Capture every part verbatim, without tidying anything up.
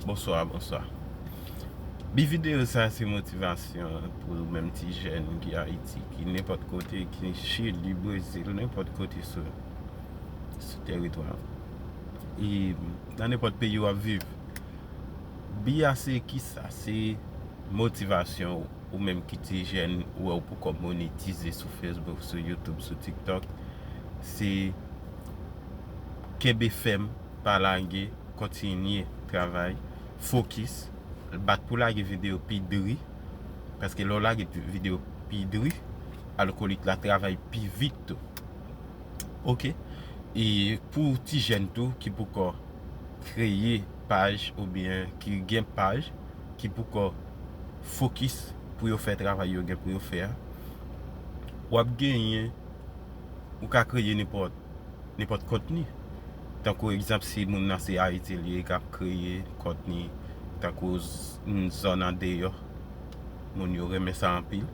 Bonswa, bonswa. Bi videyo sa se motivasyon pou ou menm ti jèn ki Ayiti, ki nenpòt kote, ki Chili, Brezil, nenpòt kote sou, sou teritwa. E nan nenpòt peyi w ap viv. Bi a se kisa? Se motivasyon ou menm ki ti jèn, ou wè ou poko monetize sou Facebook, sou YouTube, sou TikTok. Se kenbe fèm, pa lage, kontinye travay, fokis, bat pou lage videyo pi dri, paske lè w lage videyo pi dri, algoritm la travay pi vit tou. Ok. E pou ti jèn tou ki poko kreye paj oubyen ki gen paj, ki poko fokis pou yo fè travay yo gen pou yo fè a, w ap genyen, ou ka kreye nenpòt, nenpòt kontni. Tankou egzanp, si moun nan se Ayiti li ye, k ap kreye kontni tankou z-, n-, zòn andeyò, moun yo renmen sa anpil.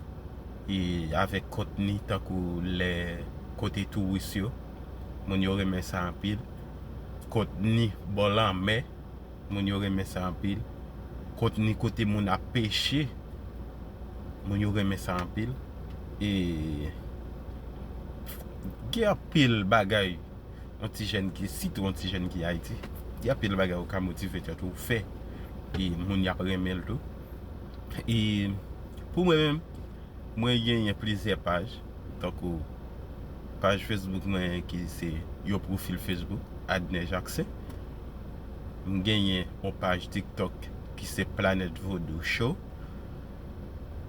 E avèk kontni tankou lè kote touris yo, moun yo renmen sa anpil. Kontni bò lanmè, moun yo renmen sa anpil. Kontni kote moun ap peche, moun yo renmen sa anpil. E gen anpil bagay yon ti jèn ki, sitou yon ti jèn ki Ayiti, gen anpil bagay ou ka motive tèt ou fè. E moun y ap renmen l tou. E pou mwen menm, mwen genyen plizyè paj, tankou paj Facebook mwen ki se yon pwofil Facebook, Adner Jackson. M genyen yon paj TikTok ki se Planet Vodou Show.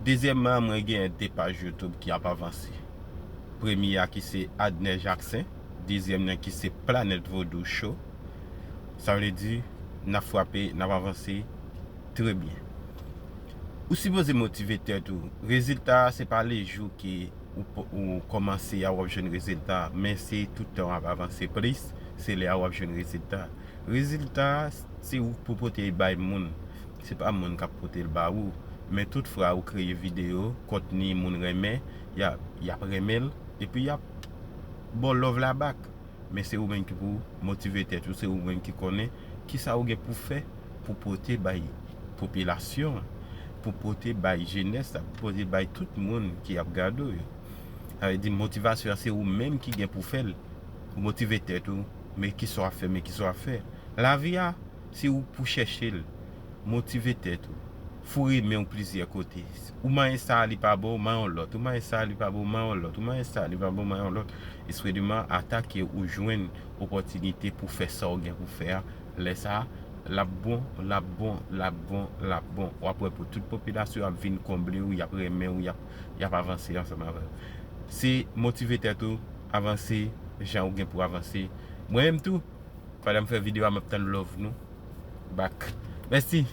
Dezyèmman, mwen genyen de paj YouTube ki ap avanse. Premye a ki se Adner Jackson, dezyèm nan ki se Planet Vodou Show. Sa vle di, n ap frape, n ap avanse trè byen. Ou sipoze motive tèt ou. Rezilta a, se pa lejou ke ou, ou kòmanse a w ap jwenn rezilta, men se tout tan w ap avanse plis, se lè a w ap jwenn rezilta. Rezilta a, se ou k pou pote l bay moun. Se pa moun k ap pote l ba ou. Men tout fwa ou kreye videyo, kontni moun renmen, y ap, y ap renmen l, epi y ap ba w love la back. Men se ou menm ki pou motive tèt ou, se ou menm ki konnen kisa ou gen pou fè pou pote bay popilasyon an, pou pote bay jenès la, pou pote bay tout moun ki ap gade w yo. Sa vle di motivasyon an se ou menm ki gen pou fè l. Motive tèt ou, men kisa w ap fè, men kisa w ap fè. Lavi a, se ou pou chèche l. Motive tèt ou. Foure men w plizyè kote. Ou manyen sa, li pa bon, manyen yon lòt. Ou manyen sa, li pa bon, manyen yon lòt. Ou manyen sa, li pa bon, manyen yon lòt. Espirityèlman, atake ou jwenn opòtinite pou fè sa w gen pou fè a. Lè sa a, l ap bon, l ap bon, l ap bon, l ap bon. W ap wè pou tout popilasyon ap vin konble w, y ap renmen w, y ap, y ap avanse ansanm avè w. Se motive tèt ou, avanse jan ou gen pou avanse. Mwen menm tou, pandan m fè videyo a, m ap tann love nou back. Mèsi.